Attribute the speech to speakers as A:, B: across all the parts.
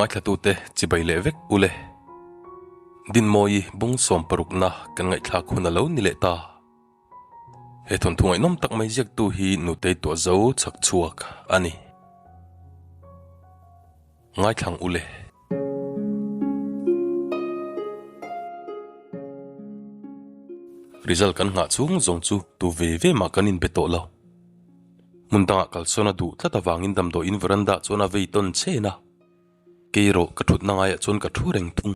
A: Ngaithlatute chibai leh vek ule. Dinmawi bung sawmparukna kan ngaihthlak hun a lo ni leh ta. He thawnthu ngaihnawm tak mai ziaktu hi Nutei Tuahzo chhak chhuak a ni. Ngaithlang ule. Result kan nghah chhung zawng chu tu ve ve mah kan inbe tawh lo. Hmun dangah kalsawn a duh tlat avangin damdawiin veranda chuan a vei tawn chen a, kei erawh ka thutna ngaiah chuan ka thu reng thung.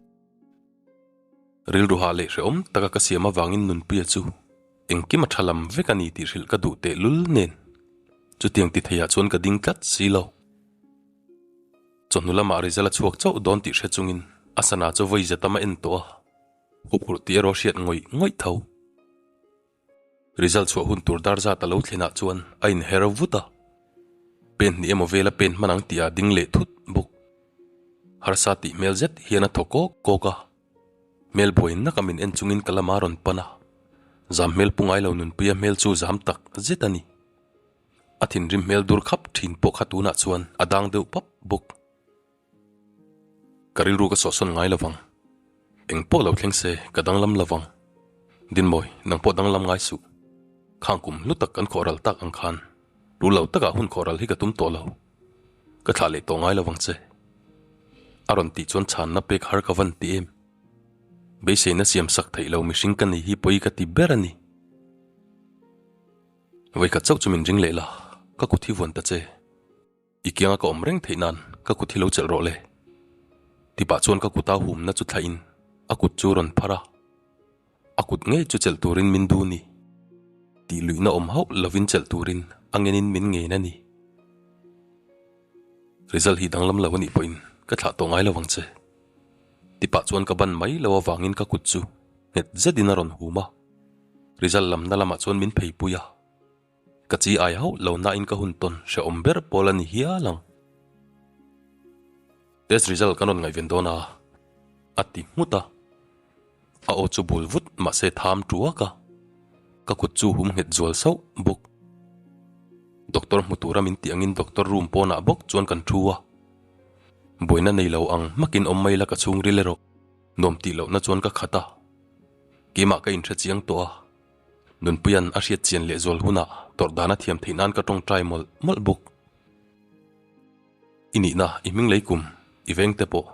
A: Rilru hah leh hrehawm taka ka siam avangin Nunpuia chu engkim a tha lam vek a ni tih hrilh ka duh tehlul nen chutiang ti theiah chuan ka ding tlat si lo. Chawhnu lamah result a chhuak chauh dawn tih hre chungin a sana chu vawi za tam a en tawh a, huphurh tih erawh hriat ngawih ngawih tho. Result chhuah hun tur dar zat a lo thlenah chuan a inher vut a, pen hnih emaw vela pen hman ang tih a ding leh thut bawk. Harsa tih hmel zet hian a thaw kawk kawk a, hmel buai naka min en chungin ka lama rawn pan a, zam hmel pu ngai lo nunpuia hmel chu zam tak zet a ni. A thinrim hmel dur khap thin pawh kha tunah chuan a dang deuh pap bawk. Ka rilru ka sawhsawn ngai lovang. Eng pawh lo thleng se ka danglam lovang. Dinmawi, nang pawh danglam ngai suh. Khang kum hlu tak kan khawhral tak ang khan ru lo takah hun khawhral hi ka tum tawh lo. Ka thlah leh tawh ngai lovang che. A rawn tih chuan chhanna pek har ka van ti em. Beiseina siam sak theih lo mihring ka ni hi pawi ka ti ber a ni. Vawikhat chauh chu min ring leh la, ka kut hi vuan ta che. I kianga ka awm reng theih nan ka kut hi lo chelh rawh le. Tipah chuan ka kuta humna chu thlahin a kut chu rawn phar a, a kut ngei chu chelh turin min duh ni. Tih luihna awm hauh lovin chelh turin a ngenin min ngen a ni. Result hi danglam lo a nih pawhin ka thlah tawh ngai lo ang che. Tipah chuan ka ban mai lo avangin ka kut chu nghet zetin a rawn hum a. Result lamna lamah chuan min pheipui a, ka chi ai hauh lo nain ka hun tawn hrehawm ber pawl a ni hial ang. Test result kan rawn ngaihven dawn a, a ti nghut a. A aw chu bul vut mahse tham tuak a, ka kut chu hum nghet zual sauh bawk. Doctor hmu tura min tih angin doctor room pawnah bawk chuan kan thu a. Buaina nei lo ang hmakin awm mai la ka chhungril erawh nuam tih lohna chuan ka khat a. Keimah ka inhre chiang tawh a, Nunpuia'n a hriat chian leh zual hunah tawrh dan a thiam theih nan ka tawngtai mawlh mawlh bawk. I nihna, i hming lei kum, i veng te pawh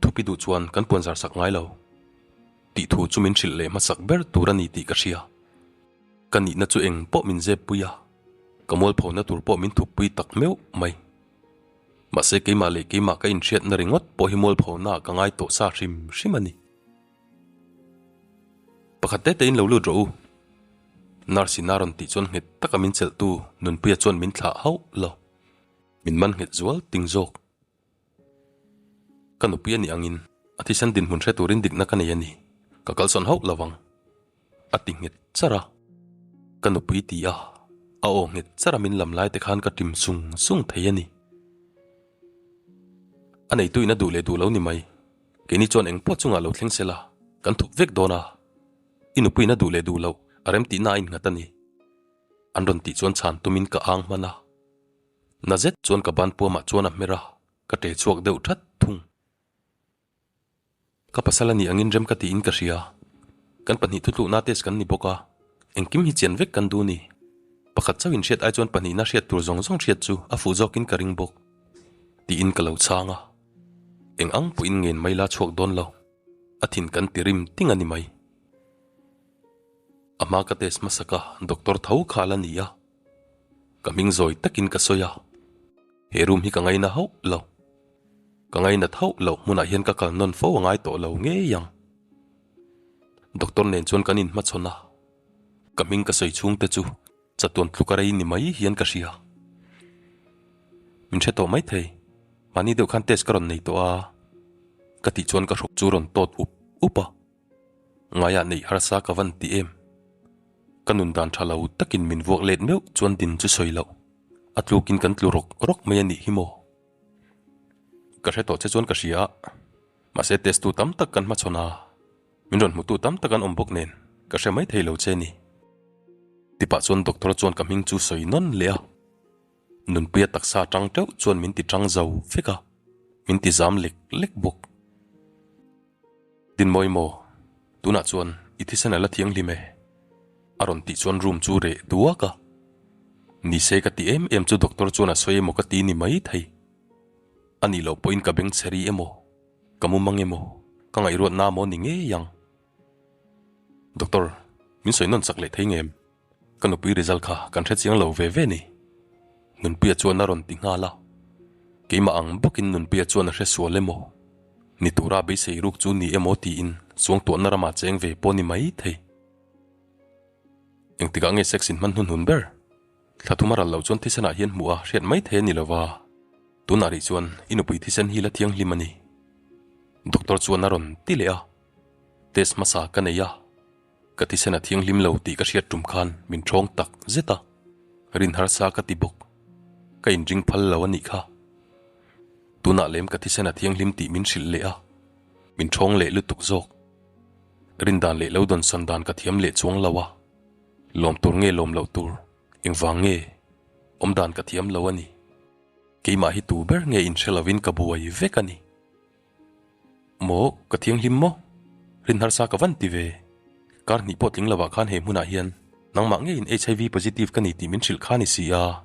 A: thupi duh chuan kan puanzar sak ngai lo tih thu chu min hrilh leh hmasak ber tur a ni tih ka hria. Ka nihna chu eng pawh min zep pui a, ka mualphona tur pawh min thup pui tak meuh mai. Mahse keimah leh keimah ka inhriatna ringawt pawh hi mualphona ah ka ngai tawh sa hrim hrim a ni. Pakhat te tein lo lut rawh u. Nurse in a rawn tih chuan nghet taka min chelhtu Nunpuia chuan min thlah hauh lo. Min man nghet zual ting zawk. Ka nupui a nih angin a thisen dinhmun hre turin dikna ka nei a ni. Ka kalsawn hauh lo vang. A ti nghet char a. Ka nupui ti a, a aw nghet char a min lam lai te khan ka tim sung sung thei a ni. A neituin a duh leh duh lo ni mai. Keini chuan eng pawh chungah lo thleng sela, kan thup vek dawn a, i nupuiin a duh leh duh loh a remtihna a innghat a ni. An rawn tih chuan chhan tumin ka ang hman a. Na zet chuan ka ban puamah chuan a hmer a, ka ṭe chhuak deuh ṭhat thung. Ka pasal a nih angin rem ka tiin ka hria. Kan pahnih thutlukna test kan ni bawk a, engkim hi chian vek kan duh ni. Pakhat chauhin hriat ai chuan pahnihna hriat tur zawng zawng hriat chu a fuh zawkin ka ring bawk, tiin ka lo chhang a. Eng ang pawhin ngen mai la chhuak dawn lo, a thin kan ti rim ting a ni mai. A hma ka test hmasak a, doctor tho kha la ni a. Ka hming zawi takin ka sawi a, he room hi ka ngaina hauh lo. Ka ngainat hauh loh hmunah hian ka kal nawn fo a ngai tawh lo ngei ang. Doctor nen chuan kan inhmachhawn a, ka hming ka sawi chhung te chu chatuan tluk a rei ni mai hian ka hria. Min hre tawh mai thei, mahni deuh khan test ka rawn nei tawh a, ka tih chuan ka hruk chu rawn tawt up up a. Ngaiah neih harsa ka van ti em? Ka nun dan tha lo takin min vuak let meuh chuan din chu sawi loh, a tlukin kan tlu rawk rawk mai a nih hi maw? Ka hre tawh che chuan ka hria a, mahse test tu tam tak kan hmachhawn a, min rawn hmutu tam tak an awm bawk nen ka hre mai thei lo che ni. Tipah chuan doctor chuan ka hming chu sawi nawn leh a, nunpuia taksa tang teuh chuan min ti tang zo vek a. Min ti zam lek lek bawk. Dinmawi maw? Tunah chuan i thisen a la thianghlim e. A rawn tih chuan room chu reh duak a. Ni se ka ti em em chu doctor chuan a sawi emaw ka ti ni mai thei. A nih loh pawhin ka beng chhe ri emaw, ka mu mang emaw, ka ngaihruatna maw ni ngei ang. Doctor, min sawi nawn chak leh thei ngem? Ka nupui result kha kan hre chiang lo ve ve ni. Nunpuia chuan a rawn ti nghal a. Keimah ang bawkin Nunpuia chuan a hre sual emaw, ni tura beisei ruk chu ni emaw tiin suangtuahna ramah cheng ve pawh ni mai thei. Engtikah nge sex in hman hnunhnun ber? Thla thum a ral loh chuan thisenah hian hmuh a hriat mai thei a ni lova, tunah rih chuan i nupui thisen hi la thianghlim a ni. Doctor chuan a rawn ti leh a, test hmasa ka nei a, ka thisen a thianghlim lo tih ka hriat tum khan min ṭhawng tak zet a, rin harsa ka ti bawk, ka inring phal lo a nih kha. Tunah lem ka thisen a thianghlim tih min hrilh leh a, min ṭhawng leh lutuk zawk. Rin dan leh lo dawnsawn dan ka thiam leh chuang lo a. Lawm tur nge lawm loh tur, engvang nge? Awm dan ka thiam lo a ni. Keimah hi tu ber nge inhre lovin ka buai vek a ni. Maw, ka thianghlim maw? Rin harsa ka van ti ve. Kar hnih pawh tling lovah khan he hmunah hian nangmah ngeiin HIV positive ka ni tih min hrilh kha ni si a.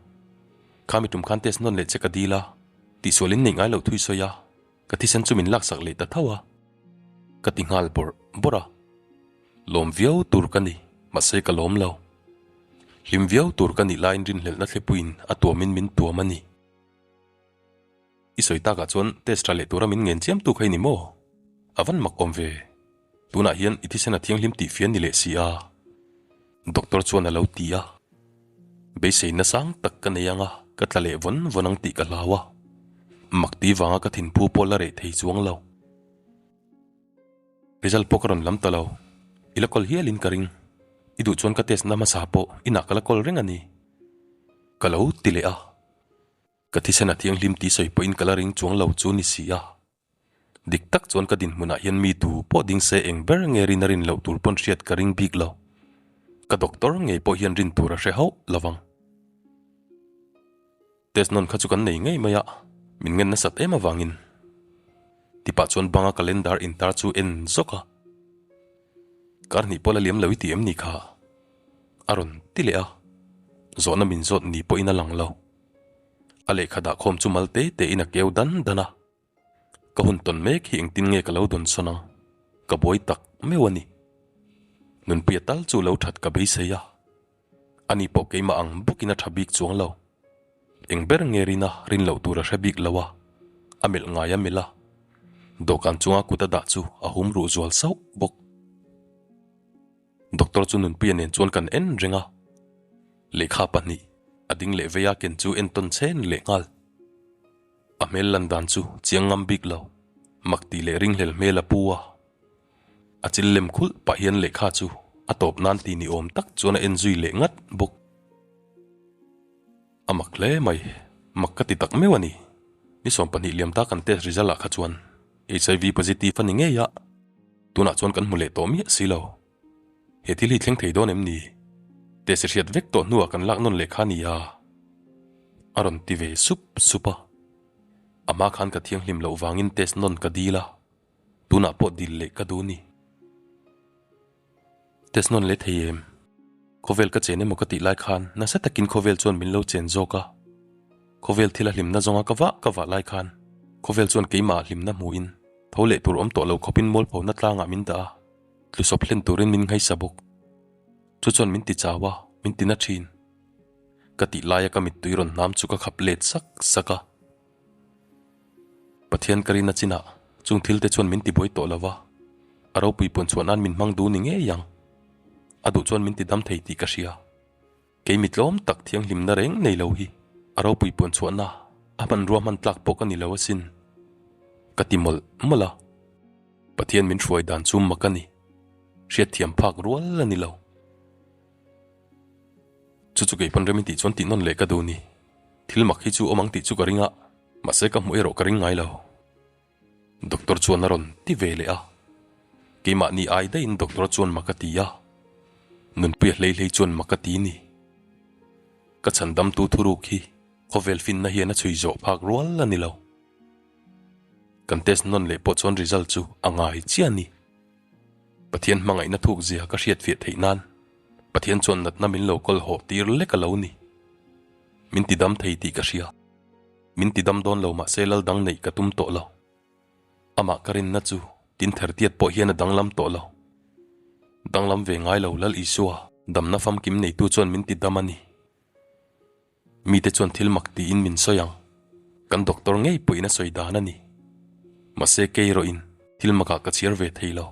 A: Khami tum khan test nawn leh che ka dil a, tihsual in neih ngai loh thui sawi a, ka thisen chu min laksak leh ta tho a. Ka ti nghal bawrh bawrh a. Lawm viau tur ka ni, mahse ka lawm lo. Hlim viau tur ka nih laiin rinhlelhna thlipuiin a tuamin min tuam a ni. I sawi takah chuan test tha leh tura min ngen chiam tu kha i ni maw? A van mak awm ve. Tunah hian i thisen a thianghlim tih fian ni leh si a. Doctor chuan a lo ti a. Beiseina sang tak ka nei ang a, ka tla leh vawn vawn ang tih ka hlau a. Mak ti vanga ka thinphu pawh la reh thei chuang lo. Result pawh ka rawn lam ta lo. I la kawl hialin ka ring. I duh chuan ka test na hmasa pawh inah ka la kawl reng a ni. Ka lo ti leh a. Ka thisen a thianghlim tih sawi pawhin ka la ring chuang lo chu ni si a. Dik tak chuan ka dinhmunah hian mi tu pawh ding se eng ber nge rin a rin loh tur pawn hriat ka ring bik lo. Ka doctor ngei pawh hian rin tur a hre hauh lo vang. Test nawn kha chu kan nei ngei mai a, min ngen nasat em avangin. Tipah chuan banga calendar intar chu en zawk a. Kar hnih pawh la liam lo i ti em ni kha? A rawn ti leh a, zawhna min zawt ni pawhin a lang lo. A lehkha dahkhawm chu mal te tein a keu dan dan a. Ka hun tawn mek hi engtin nge ka lo dawn sawn ang? Ka buai tak meuh a ni. Nunpuia tal chu lo that ka beisei a. Ani pawh keimah ang bawkin a tha bik chuang lo. Eng ber nge rin a rin loh tur a hre bik lo a, a melh ngai a melh a. Dawhkan chunga kut a dah chu a hum ruh zual sauh bawk. Doctor chu Nunpuia nen chuan kan en reng a. Lehkha pahnih a ding leh vei a ken chu entawn chhen leh nghal. A hmel lan dan chu chiang ngam bik lo, mak tih leh ringhlel hmel a pu a. A chil lem khulh pah hian lehkha chu a tawp nan ti ni awm tak chuan a en zui leh ngat bawk. A mak hle mai, mak ka ti tak meuh a ni. Ni 20 liam ta kan test result ah kha chuan HIV positive a ni ngei a, tunah chuan kan hmu leh tawh miah si lo. He thil hi thleng thei dawn em ni? Test i hriat vek tawh hnuah kan lak nawn leh kha a ni a, a rawn ti ve sup sup a. A hma khan ka thianghlim loh vangin test nawn ka dil a. Tunah pawh dil leh ka duh ni. Test nawn leh thei em? Khawvel ka chen emaw ka tih lai khan nasa takin khawvel chuan min lo chen zawk a. Khawvel thil a hlimna zawnga ka vah ka vah lai khan khawvel chuan keimah ah hlimna hmuhin tho leh tur awm tawh lo khawpin mualphona tlangah min dah a, tlusawp hlen turin min nghaisa bawk. Chu chuan min ti chau a, min ti na thin. Ka tih laia ka mittui rawn hnam chu ka khap let sak sak a. Pathian ka rin a chinah chung thil te chuan min ti buai tawh lo va, a ropui puan chhuah nan min hmang duh ni ngei ang. A duh chuan min ti dam thei tih ka hria. Kei mi tlawm tak thianghlimna reng nei lo hi a ropui puan chhuahna a hmanrua hman tlak pawh ka ni lo asin. Ka ti mawlh mawlh a. Pathian min hruai dan chu mak a ni. Hriatthiam phak rual a ni lo. Chu chu kei pawn rem in tih chuan tih nawn leh ka duh ni. Thil mak hi chu awm ang tih chu ka ring a, mahse ka hmuh erawh ka ring ngai lo. Doctor chuan a rawn ti ve leh a. Keimahni ai daihin doctor chuan mak a ti a. Nunpuia hlei hlei chuan mak a ti ni. Ka chhan damtu thuruk hi khawvel finna hian a chhui zawh phak rual a ni lo. Kan test nawn leh pawh chuan result chu a ngai chiah a ni. Pathian hmangaihna thuk zia ka hriat fiah theih nan Pathian chuan natna min lo kawl hawh tir lek a lo ni. Min ti dam thei tih ka hria. Min ti dam dawn lo mahse lal dang neih ka tum tawh lo. Amah ka rinna chu tin thertiat pawh hian a danglam tawh lo. Danglam ve ngai lo Lal Isua damna famkim neitu chuan min ti dam a ni. Mite chuan thil mak tiin min sawi ang. Kan doctor ngei pawhin a sawi dan a ni. Mahse kei erawhin thil makah ka chhiar ve thei lo.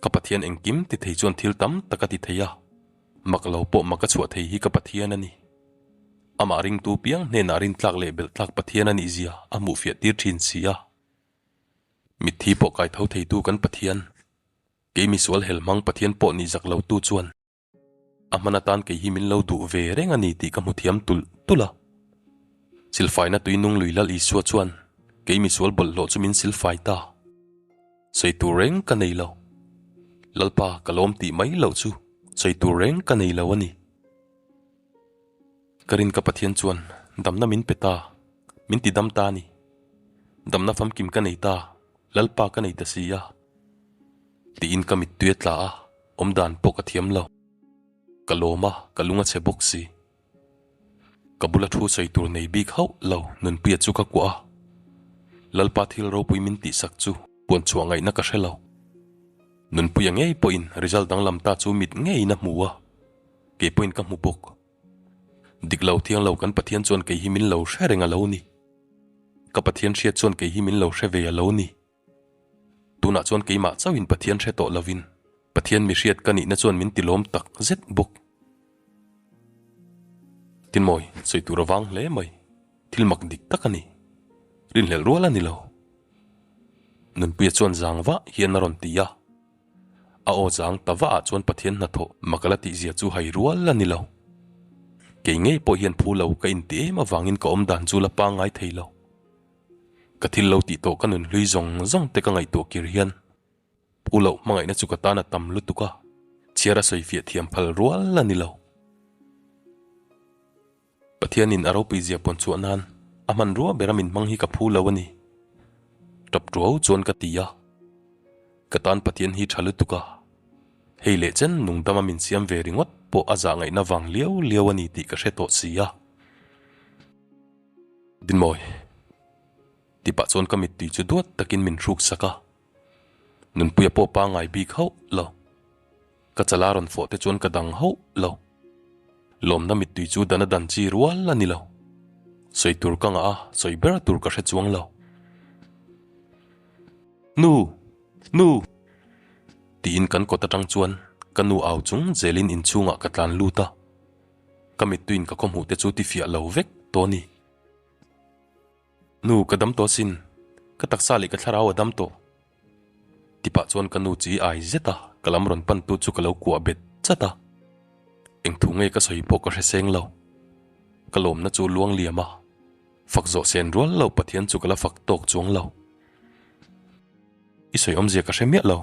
A: Ka Pathian engkim ti thei chuan thil tam tak a ti thei a, mak lo pawh mak a chhuah thei hi ka Pathian a ni. Amah ringtu piang hnenah rintlak leh belhtlak Pathian a nih zia a hmuhfiah tir thin si a. Mitthi pawh kai tho theitu kan Pathian, kei misual helhmang Pathian pawh nih zak lotu chuan, A hman atan kei hi min lo duh ve reng a ni tih ka hmu thiam tulh tulh a. Silfaina tui nung lui Lal Isua chuan kei misual bawlhhlawh chu min silfai ta. Sawi tur reng ka nei lo. Lalpa ka lawm tih mai loh chu sawi tur reng ka nei lo a ni. Ka rin ka Pathian chuan damna min pe ta, min ti dam ta a ni. Damna famkim ka nei ta, Lalpa ka nei ta si a. Tiin ka mittui a tla a, awmdan pawh ka thiam lo. Ka lawm a, ka lung a chhe bawk si. Ka bula thu sawi tur nei bik hauh lo Nunpuia chu ka kuah a. Lalpa thil ropui min tihsak chu puan chhuah ngaihna ka hre lo. Nunpuia ngei pawhin result danglam ta chu mit ngeiin a hmu a, kei pawhin ka hmu bawk. Dik lo thiang lo kan Pathian chuan kei hi min lo hre reng a lo ni. Ka Pathian hriat chuan kei hi min lo hre ve a lo ni. Tunah chuan keimah chauhin Pathian hre tawh lovin Pathian mi hriat ka nihna chuan min tilawm tak zet bawk. Tinmawi, sawi tur a vang hle mai. Thil mak dik tak a ni. Rinhlelh rual a ni lo. Nunpuia chuan zang vah hian a rawn ti a. A aw zang ta vah ah chuan Pathian hnathawh mak la tihzia chu hai rual a ni lo. Kei ngei pawh hian phu lo ka inti em avangin ka awmdan chu la pangngai thei lo. Ka thil lo tih tawh ka nun hlui zawng zawng te ka ngaihtuah kir hian Pu loh hmangaihna chu ka tan a tam lutuk a, chhiar a sawi fiah thiam phal rual a ni lo. Pathianin a ropui zia pawn chhuah nan a hmanrua bera min hmang hi ka phu lo a ni. Tap tuau chuan ka ti a, ka tan Pathian hi tha lutuk a, hei leh chen nungdama min siam ve ringawt pawh a zah ngaihna vang liau liau a ni tih ka hre tawh si a. Dinmawi. Tipah chuan ka mittui chu duat takin min hruk sak a. Nunpuia pawh pangngai bik hauh lo. Ka chala rawn fawh te chuan ka dang hauh lo. Lawmna mittui chu dan a dan chi rual a ni lo. Sawi tur ka ngah a, sawi ber tur ka hre chuang lo. Nu! Nu! Tiin kan kawt atang chuan ka nu au chung zelin inchhungah ka tlan lut a. Ka mittuiin ka khawhmuh te chu tifiah lo vek tawh a ni. Nu, ka dam tawh asin. Ka taksa leh ka thlarau a dam tawh. Tipah chuan ka nu chi ai zet a, ka lam rawn pantu chu ka lo kuah bet chat a. Eng thu nge ka sawi pawh ka hre seng lo. Ka lawmna chu luang liam a, fak zawh sen rual lo Pathian chu ka la fak tawk chuang lo. I sawi awmzia ka hre miah lo.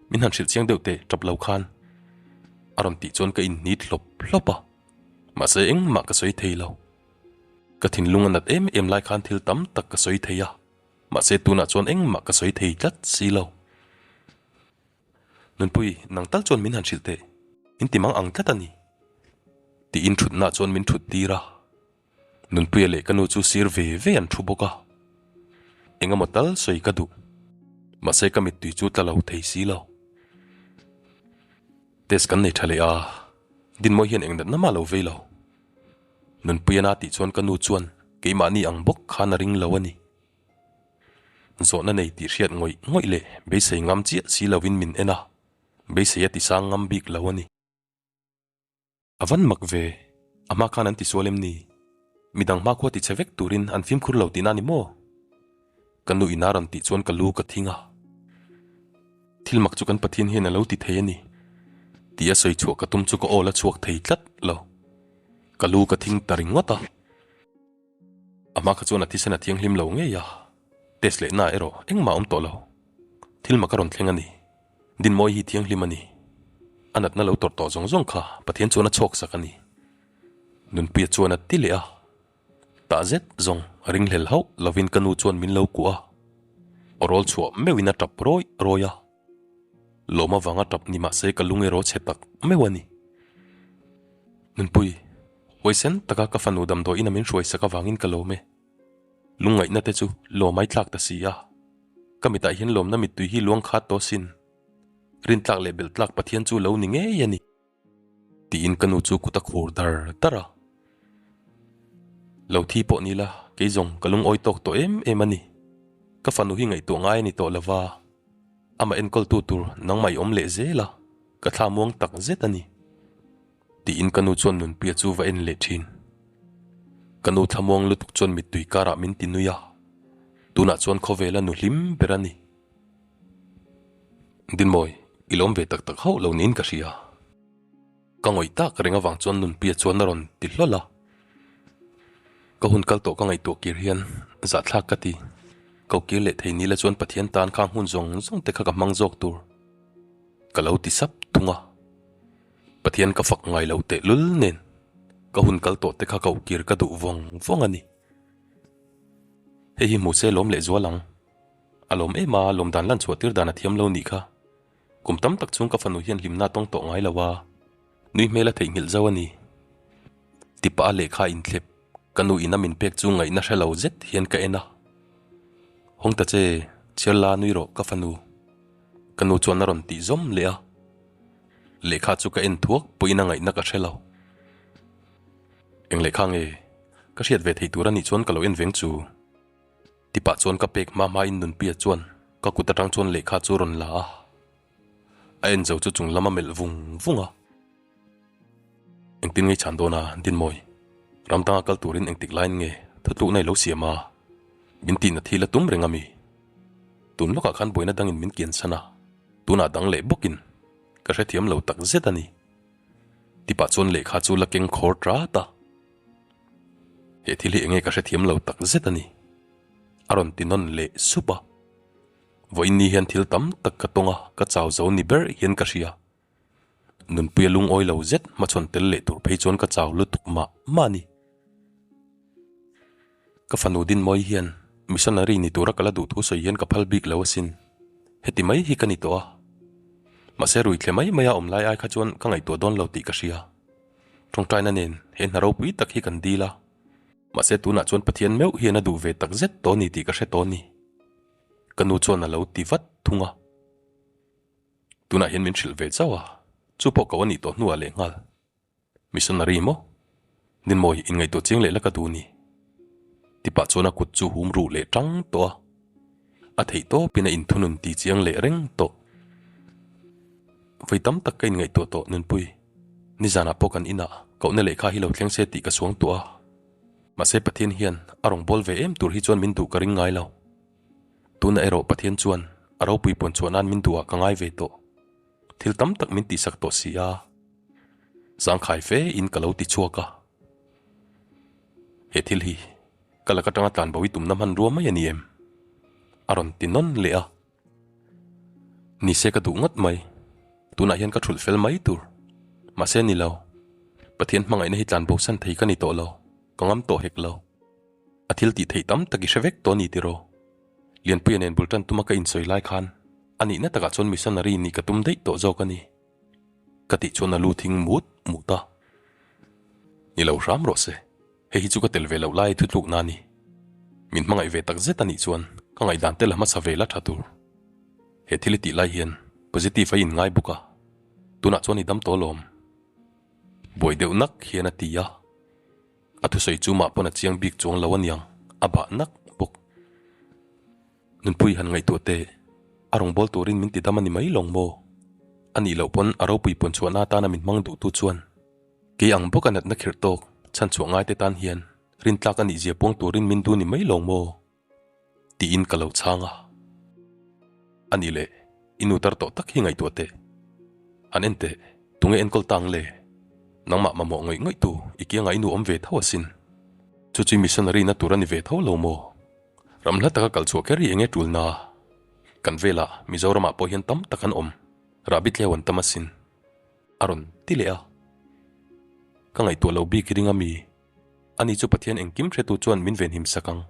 A: Min han hrilh chiang deuh teh tap lo khan a rawn tih chuan ka inhnit hlawp hlawp a, mahse engmah ka sawi thei lo. Ka thinlung a nat em em lai khan thil tam tak ka sawi thei a, mahse tunah chuan engmah ka sawi thei tlat si lo. Nunpui, nang tal chuan min han hrilh teh, min ti mang ang tlat a ni tiin thutna chuan min thut tir a. Nunpuia leh ka nu chu sir ve ve an thu bawk a, eng emaw tal sawi ka duh, mahse ka mittui chu tla lo thei si lo. Test kan nei tha leh a, Dinmawi hian eng natna mah lo vei lo. Nunpuia na tih chuan ka nu chuan keimahni ang bawk khan a ring lo a ni. Zawhna nei tih hriat ngawih ngawih leh beisei ngam chiah si lovin min en a, beisei a tisang ngam bik lo a ni. A van mak ve, a hma khan an tisual em ni? Midang hmakhua tichhe vek turin an fimkhur lo tihna a ni maw? Ka nu ina rawn tih chuan ka lu ka thing a. Thil mak chu kan Pathian hian a lo ti thei a ni tih a sawi chhuah ka tum chu ka aw la chhuak thei tlat lo. Ka lu ka thing ta ringawt a. A hma kha chuan a thisen a thianghlim lo ngei a, test leh na erawh engmah a awm tawh lo. Thil mak a rawn thleng a ni. Dinmawi hi thianghlim a ni. A natna lo tawrh tawh zawng zawng kha Pathian chuan a chhawk sak a ni. Nunpuia chuan a ti leh a. Tah zet zawng ringhlel hauh lovin ka nu chuan min lo kuah a. Awrawl chhuah meuhin a tap rawih rawih a. Lawm avanga tap ni mahse ka lung erawh chhe tak meuh a ni. Nunpui, huaisen taka ka fanu damdawiin a min hruaisak avangin ka lawm e. Lungngaihna te chu lawm ai tlak ta si a. Ka mitah hian lawmna mittui hi luang khat tawh sin. Rintlak leh belhtlak Pathian chu lo ni ngei a ni. Tiin ka nu chu kut a khur dar dar a. Lo thi pawh ni la, kei zawng ka lungawi tawk tawh em em a ni. Ka fanu hi ngaihtuah ngai a ni tawh lova, amah enkawltu tur nangmah i awm leh zel a, ka thla muang tak zet a ni. Tiin ka nu chuan Nunpuia chu va en leh thin. Ka nu thlamuang lutuk chuan mittui karah min ti nui a, tunah chuan khawvela nu hlim ber a ni. Dinmawi, i lawm ve tak tak hauh lo niin ka hria. Ka ngawih tak reng avang chuan Nunpuia chuan a rawn ti hlawl a. Ka hun kal tawh ka ngaihtuah kir hian zahthlak ka ti. Ko kir leh thei nila chuan Pathian tan khang hun zawng zawng te kha ka hmang zawk tur. Ka lo ti sap thung a. Pathian ka fak ngai lo tehlul nen ka hun kal tawh te kha ko kir ka duh vawng vawng a ni. Hei hi hmu se lawm leh zual ang. A lawm em a, lawm dan lan chhuah tir dan a thiam lo nih kha. Kum tam tak chhung ka fanu hian hlimna a tawng tawh ngai lo a, nui hmel a theihnghilh zo a ni. Tipa a lehkha inthlep, ka nu ina min pek chu ngaihna hre lo zet hian ka en a. Hawng ta che, chhiar la nui rawh ka fanu. Ka nu chuan a rawn tih zawm leh a. Lehkha chu ka en thuak pawhin a ngaihna ka hre lo. Eng lehkha nge? Ka hriat ve theih tur a nih chuan ka lo en veng chu. Tipah chuan ka pek hma hmain Nunpia chuan ka kut atang chuan lehkha chu rawn la a, a en zo chu chung lam a melh vung vung a. Engtin ngei chhan dawn a, Dinmawi, ram danga kal turin engtik laiin nge thutlukna i lo siam a, min tihna thil a tum reng a mi? Tun lawkah khan buaina dangin min kian chhan a, tunah dang leh bawkin ka hrethiam lo tak zet a ni. Tipah chuan lehkha chu la keng khawr tat a. He thil hi enge ka hrethiam lo tak zet a ni. A rawn ti nawn leh sup a. Vawiin ni hian thil tam tak ka tawng a, ka chau zo ni ber hian ka hria. Nunpuia lungawi lo zet hmachhawn tel leh tur phei chuan ka chau lutuk mah mah a ni. Ka fanu Dinmawi hian missionary ni tura ka la duh thu sawi hian ka phal bik lo asin. Heti mai hi ka ni tawh a. Mahse ruithle mai maia awm lai ai kha chuan ka ngaihtuah dawn lo tih ka hria. Tawngtaina nen he hna ropui tak hi kan dil a, mahse tunah chuan Pathian meuh hian a duh ve tak zet tawh ni tih ka hre tawh a ni. Ka nu chuan a lo ti vat thung a. Tunah hian min hrilh ve chauh a, chu pawh ko a nih tawh hnuah leh nghal. Missionary maw? Ninmawi inngaihtuah chiang leh la ka duh ni. Tipah chuan a kut chu hum ruh leh tang tawh a. A theih tawpin a inthunun ti chiang leh reng tawh. Vawi tam tak ka inngaihtuah tawh Nunpui. Nizanah pawh kan inah kohna lehkha hi lo thleng se tih ka suang tuah a. Mahse Pathian hian a rawn bawl ve em tur hi chuan min duh ka ring ngai lo. Tunah erawh Pathian chuan a ropui puan chhuah nan min duhah ka ngai ve tawh. Thil tam tak min tihsak tawh si a. Zangkhai fe in ka lo ti chhuak a. He thil hi ka lak atanga tlanbo i tumna hmanrua mai a ni em? A rawn ti nawn leh a. Ni se ka duh ngawt mai. Tunah hian ka thulh fel mai tur. Mahse ni lo. Pathian hmangaihna hi tlanbo san thei ka ni tawh lo. Ka ngam tawh hek lo. A thil tih theih tam tak i hre vek tawh a ni tiraw? Lianpuia nen bul tan tuma ka insawi lai khan a nihna takah chuan missionary nih ka tum daih tawh zawk a ni. Ka tih chuan a lu thing mut mut a. Ni lo hram rawh se, hei hi chu ka tel ve loh lai thutlukna a ni. Min hmangaih ve tak zet a nih chuan ka ngaihdan te la hmasa ve la tha tur. He thil i tih lai hian positive a inngai bawk a, tunah chuan i dam tawh alawm. Buai deuh nak hian a ti a. A thusawi chu mah pawn a chiang bik chuang lo aniang, a bah nak bawk. Nunpui han ngaihtuah teh, a rawn bawl turin min ti dam a ni mai lawng maw? A nih loh pawn a ropui pawn chhuahna atana min hmang duhtu chuan kei ang bawka natna khirh tawk chhan chhuah ngaite tan hian rintlak a nihzia puang turin min duh ni mai lawng maw? Tiin ka lo chhang a. A nih leh, i nu tar tawh tak hi ngaihtuah teh. Han en teh, tunge enkawl ta ang le? Nangmah mamawh ngawih ngawih tu i kiangah i nu awm ve tho asin. Chu chu i missionary na tur a ni ve tho lo maw? Ram hla taka kal chhuah kher hi enge tulna? Kan velah Mizoramah pawh hian tam tak an awm, rahbi tleu an tam asin. A rawn ti leh a. Ka ngaihtuah lo bik i ring a mi? Ani chu Pathian engkim hretu chuan min venhim sak ang.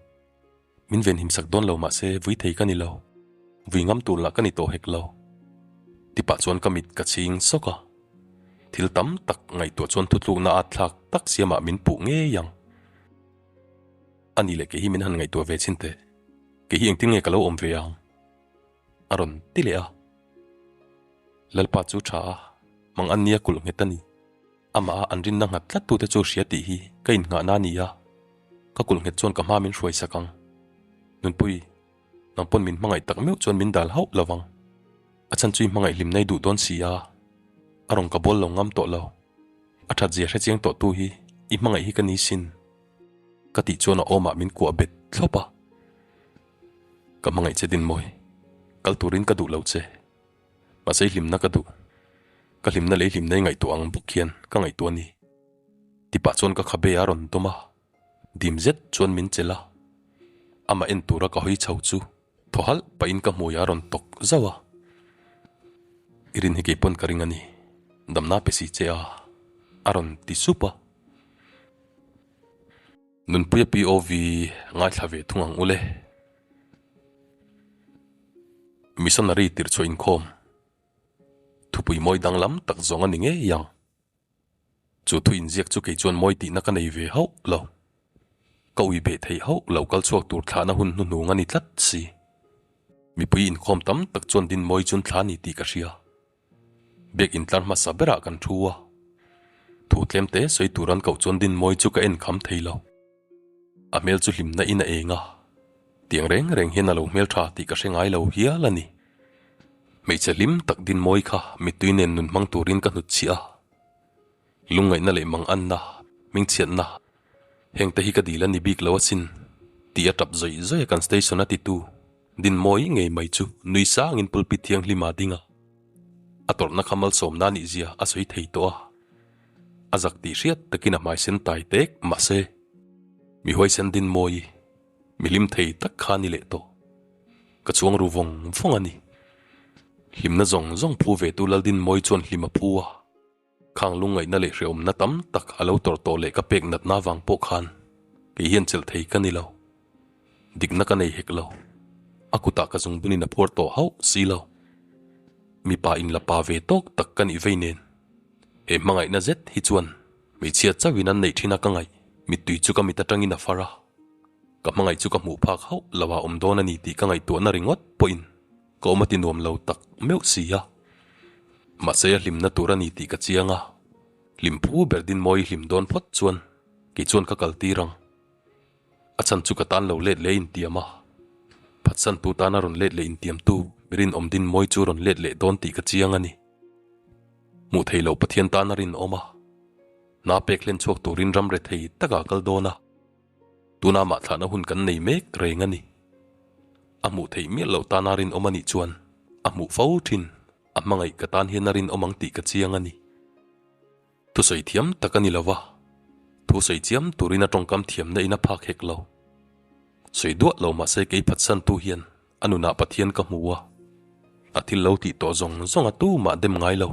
A: Min venhim sak dawn lo mahse vui thei ka ni lo. Vui ngam tur lah ka ni tawh hek lo. Tipah chuan ka mit ka chhing sawk a. Thil tam tak ngaihtuah chuan thutlukna at thlak tak siamah min puh ngei ang. A ni leh kei hi min han ngaihtuah ve chhin teh. Kei hi engtin nge ka lo awm ve ang? A rawn ti leh a. Lalpa chu tha a, mang an nia kulh nghet a ni. Amah a an rinna nghat tlat tute chu hria tih hi ka innghahna a ni a. Ka kulh nghet chuan ka hma min hruai sak ang. Nunpui. Nang pawn min hmangaih tak meuh chuan min dal hauh lo vang. A chhan chu i hmangaih hlim nei duh dawn si a, a rawn ka bawl lo ngam tawh lo. A that zia hrechiang tawh tu hi i hmangaih hi ka ni sin. Ka tih chuan a awmah min kuah bet thlawp a. Ka hmangaih che Dinmawi, kal turin ka duh lo che. Mahse i hlimna ka duh. Ka hlimna leh i hlimna i ngaihtuah ang bawk hian ka ngaihtuah a ni. Tipah chuan ka khabe a rawn dawm a. Dim zet chuan min chelh a, amah en tura ka hawi chho chu thaw halh pahin ka hmui a rawn tawk zauh a. I rin hi kei pawn ka ring a ni, damna pe si che a, a rawn ti sup a. Nunpuia POV ngaithla ve thung ang ule. Missionary tirhchhuah inkhawm thupui mawi danglam tak zawng a ni ngei ang. Chu thu inziak chu kei chuan mawi tihna ka nei ve hauh lo. Ka ui beh theih hauh lo kal chhuak tur thlahna hun hnuhnung a ni tlat si. Mipui inkhawm tam tak chuan din mawi chun thla ni tih ka hria. Biak intlar hmasa berah kan thu a. Thu tlem te sawi tur an koh chuan din mawi chu ka en kham thei lo. A hmel chu hlimna in a eng a, tiang reng reng hian a lo hmel tha tih ka hre ngai lo hial a ni. Hmeichhe hlim tak din mawi kha mittui nen nun hmang turin ka hnut chhiah a. Lungngaihna leh manganna, hmingchhiatna, hengte hi ka dil a ni bik lo asin tih a tap zawih zawih a kan station a titu din mawi ngei mai chu nui sangin pulpit thianghlim a ding a. A tawrhna kha malsawmna a nihzia a sawi thei tawh a. A zak tih hriat takin a hmai sen tai tek mahse mi huaisen din mawi mi hlim thei tak kha a ni leh tawh. Ka chuang ru vawng vawng a ni. Hlimna zawng zawng phu ve tu Laldinmawi chuan hlim a phu a. Khang lungngaihna leh hrehawmna tam tak a lo tawrh tawh leh ka pek natna vang pawh khan kei hian chelh thei ka ni lo. Dikna ka nei hek lo. A kutah ka zungbunin a phuar tawh hauh si lo. Mipa in la pa ve tawk tak ka nih vei nen. He hmangaihna zet hi chuan hmeichhia chauhin an neih thin a ka ngaih. Mittui chu ka mit atangin a far a. Ka hmangaih chu ka hmuh phak hauh lo a awm dawn a ni tih ka ngaihtuahna ringawt pawhin Ka awm a ti nuam lo tak meuh si a. Mahse a hlimna tur a ni tih ka chiang a. Hlim phu ber Dinmawi hlim dawn phawt chuan kei chuan ka kal tir ang. A chhan chu ka tan lo let leh intiam a. Phatsantu tana rawn let leh intiamtu mi rinawm Dinmawi chu rawn let leh dawn tih ka chiang a ni. Hmuh thei loh Pathian tana rinawm a. Hna pek hlen chhuak turin ram rethei takah kal dawn a. Tuna mah thlahna hun kan nei mek reng a ni. A hmuh theih miah loh tana rinawm a nih chuan a hmuh fo thin, a hmangaih ka tan hian a rinawm ang tih ka chiang a ni. Thusawi thiam tak a ni lo va, thusawi chiam turin a tawngkam thiamna in a phak hek lo. Sawi duah lo mahse kei phatsantu hian a nunah Pathian ka hmu a, a thil lo tih tawh zawng zawng a tumah dem ngai lo.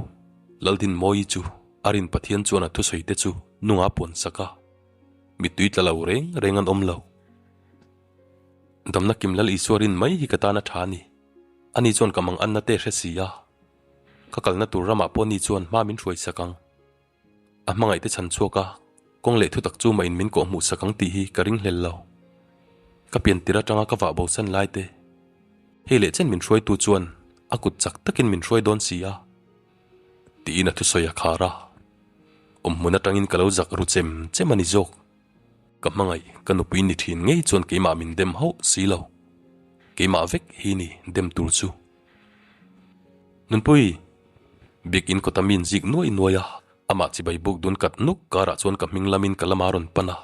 A: Laldinmawii chu a rin Pathian chuan a thusawi te chu nunga puan sak a. Mittui tla lo reng reng an awm lo. Damna kim Lal Isua rin mai hi ka tan a tha a ni. Ani chuan ka mang anna te hre si a. Ka kalna tur ramah pawh ni chuan hma min hruai sak ang. A hmangaih te chhan chhuak a, kawng leh thutak chu mah in min kawh hmuh sak ang tih hi ka ringhlel lo. Ka pian tir atanga ka vah bosan lai te, hei leh chen min hruaitu chuan a kut chak takin min hruai dawn si a. Tiin a thusawi a khar a. Awmhmun atangin ka lo zak ru chem chem a ni zawk. Ka hmangaih, ka nupui ni thin ngei chuan keimah min dem hauh si lo. Keimah vek hi ni dem tur chu. Nunpui! Biak in kawta mi inzik nuai nuai a, amah chibai buk dun kat nuk karah chuan ka hming lamin ka lama rawn pan a.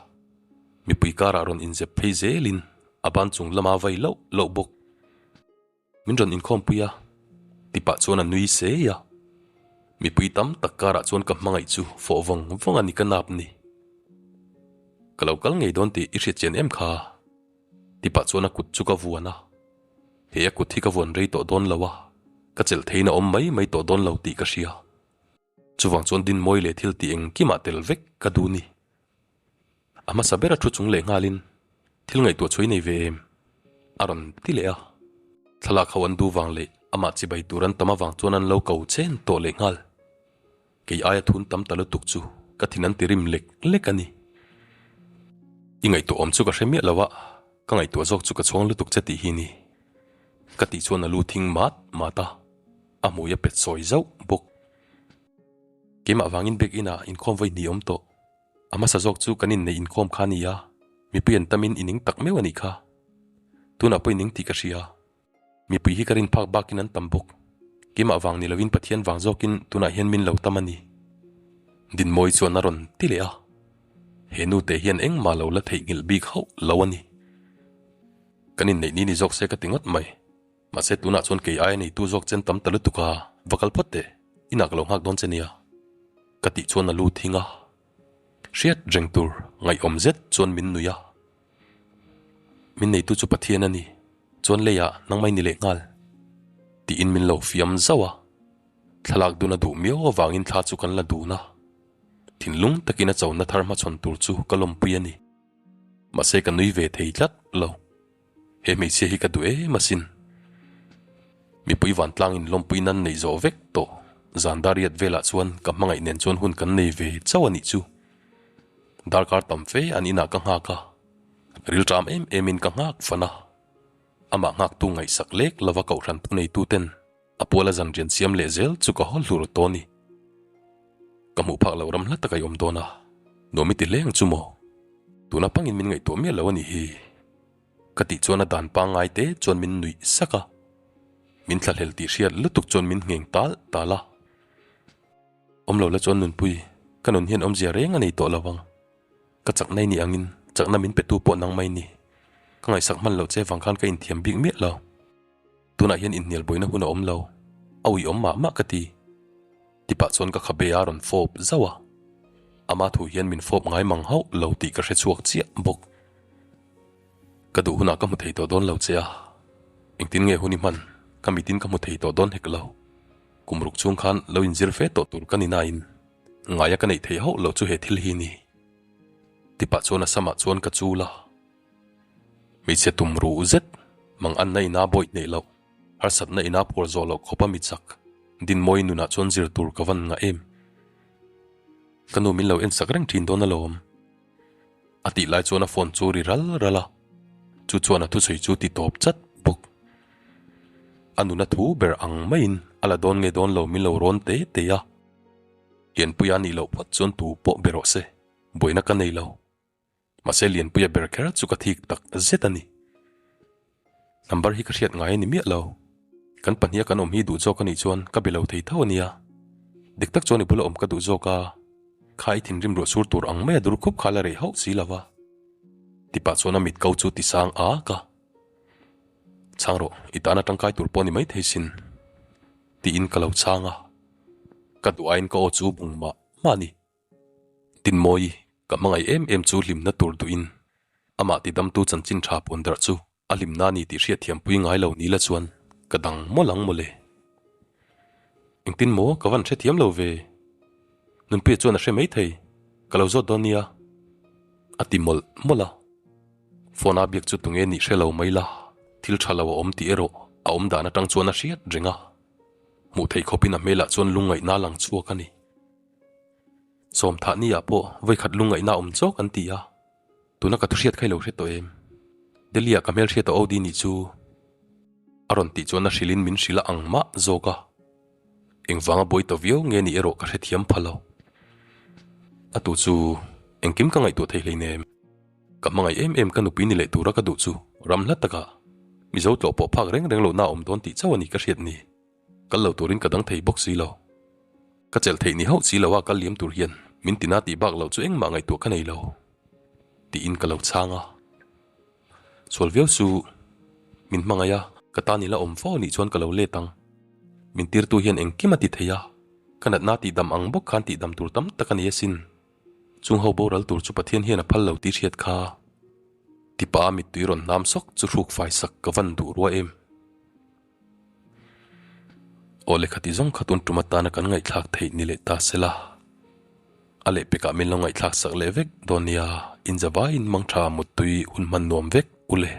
A: Mipui karah rawn inzep phei zelin a ban chung lama vai loh loh bawk. Min rawn inkhawmpui a, ti pah chuan a nui sei a. Mipui tam tak karah chuan ka hmangaih chu fawh vawng vawng a ni ka nap ni. Ka lo kal ngei dawn tih i hriat chian em kha? Ti pah chuan a kut chu ka vuan a. He a kut hi ka vuan rei tawh dawn lo a, ka chelh theiin a awm mai mai tawh dawn lo tih ka hria. Chuvang chuan Dinmawi leh thil tih engkimah tel vek ka duh ni. A hmasa ber a thu chung leh nghalin thil ngaihtuah chhuai nei ve em? A rawn ti leh a. Thlalak ho an duh vang leh amah chibai tur an tam avang chuan an lo ko chen tawh leh nghal. Kei aia thun tam ta lutuk chu ka thin an ti rim lek lek a ni. I ngaihtuah awm chu ka hre miah lo a, ka ngaihtuah zawk chu ka chhuang lutuk che tih hi ni. Ka tih chuan a lu thing mat mat a, a hmui a pet sawi zauh bawk. Keimah vangin bag inah inkhawm vawi hnih awm tawh. A hmasa zawk chu kan inneih inkhawm kha a ni a, mipui an tamin i ning tak meuh a nih kha. Tunah pawh i ning tih ka hria. Mipui hi ka rin phak bakin an tam bawk. Keimah vang ni loin Pathian vang zawkin tunah hian min lo tam a ni. Dinmawi chuan a rawn ti leh a. He nute hian engmah lo la theihnghilh bik hauh lo a ni. Kan inneih ni ni zawk se ka ti ngawt mai. Mahse tunah chuan kei aia neitu zawk chen tam ta lutuk a, va kal phawt teh, inah ka lo nghak dawn che nia. Ka tih chuan a lu thing a. Hriat reng tur ngaihawm zet chuan min nui a. Min neitu chu Pathian a ni, chuan leiah nangmah i ni leh nghal. Tiin min lo fiam zauh a. Thlalak dun a duh miau avangin thla chu kan la dun a. Thinlung takin a chona thar hmachhawn tur chu ka lawmpui a ni. Mahse ka nui ve thei tlat lo. He hmeichhia hi ka duh em asin. Mipui vantlangin lawmpui nan neih zawh vek tawh. Zan dariat velah chuan ka hmangaih nen chuan hun kan nei ve chauh a nih chu. Darkar tam fe an inah ka nghak a, rilṭam em emin ka nghak fan a. Amah nghaktu ngaihsak lek lova kohhran thuneituten a puala zanrian siam leh zel chu ka haw hlur tawh a ni. Ka hmuh phak loh ram hla tak a i awm dawn a, nuam i ti hle ang chu maw? Tuna pangin min ngaihtuah miah lo a nih hi. Ka tih chuan a dan pangngai te chuan min nuih sak a, min thlahlel tih hriat lutuk chuan min ngheng tal tal a. Awm lo la chuan nunpui, ka nun hian awmzia reng a nei tawh lo ang. Ka chakna i nih angin chakna min petu pawh nang mai ni. Ka ngaihsak hman loh che vang khan ka inthiam bik miah lo. Tunah hian inhnial buaina hun a awm lo, a ui awm mah mah ka ti. Tipah chuan ka khabe a rawn fawp zauh a, ama thu hian min fawp ngai mang hauh lo tih ka hre chhuak chiah bawk. Ka duh hunah ka hmu thei tawh dawn lo che a, engtin nge hun i hman ka mitin ka hmu thei tawh dawn hek lo. Kum ruk chhung khan lo inzir fe tawh tur ka ni nain ngaia ka neih theih hauh lo chu he thil hi ni. Tipah chuan a samah chuan ka chul a. Hmeichhe tum ruh zet, mang anna ina bawih neih loh, harsatna ina phuar zawh loh khawpa mi chak, Dinmawi nunah chuan zir tur ka van ngah em? Ka nu min lo en sak reng thin dawn alawm. A tih lai chuan a phone chu ri ral ral a, chu chuan a thusawi chu ti tawp chat bawk. A nuna thu ber ang maiin a la dawn nge dawn lo min lo rawn te te a, Lianpuia nih loh phawt chuan tu pawh be rawh se, buaina ka nei lo. Mahse Lianpuia ber kher chu ka thik tak zet a ni. Number hi ka hriat ngai a ni miah lo. Kan pahniha kan awm hi duh zawk a nih chuan ka be lo thei tho a nia. Dik tak chuan i bula awm ka duh zawk a, kha i thinrim ruah sur tur ang maia dur khup kha la rei hauh si lo va. Tipah chuan a mit ko chu ti sang ak a. Chhang rawh, i tana tangkai tur pawh a ni maithei sin. Tiin ka lo chhang a. Ka duh aiin ka aw chu bung mah mah a ni. Tinmawi, ka hmangaih em em chu hlimna tur duhin amah tidamtu chanchin tha puan darh chu a hlimna a ni tih hriatthiampui ngai lo ni la chuan ka dang mawlh ang mawle. Engtin maw ka van hrethiam lo ve? Nunpuia chuan a hre mai thei, ka lo zawt dawn nia a ti mawlh mawlh a. Phone a biak chu tunge nih hre lo mai la, thil tha lo a awm tih erawh a awm dan atang chuan a hriat reng a. Hmuh theih khawpin a hmelah chuan lungngaihna a lang chhuak a ni. Sawmthah ni ah pawh vawikhat lungngaihna awm chawk an ti a, tuna ka thuhriat kha i lo hre tawh em? Delhi ah ka hmelhriat a OD nih chu a rawn tih chuan a hrilhin min hrilh a ang mah zawk a, engvanga buai ta viau nge nih erawh ka hrethiam pha lo. A tu chu engkim ka ngaihtuah thei hleinem, ka hmangaih em em ka nupui ni leh tura ka duh chu ram hla takah Mizo tlawh pawh phak reng reng lohna a awm dawn tih chauh a ni ka hriat ni. Kal lo turin ka dang thei bawk si lo. Ka chelh theih ni hauh si lo a kal liam tur hian min tina tih bak loh chu engmah ngaihtuah ka nei lo. Tiin ka lo chhang a. Sual viau su, min hmangaih a, ka tan ila awm fo anih chuan ka lo let ang. Min tirtu hian engkim a ti thei a, ka natna tihdam ang bawk khan tihdam tur tam tak a ni asin. Chung ho boral tur chu Pathian hian a phal lo tih hriat kha. Tipa a mittui rawn hnam sawk chu hruk fai sak ka van duh rua em. Aw lehkha ti zawng kha tun tum atana kan ngaihthlak theih ni leh ta sela. A lehpekah min lo ngaihthlak sak leh vek dawn nia, inzavaiin mangtha muttui hun hman nuam vek u le.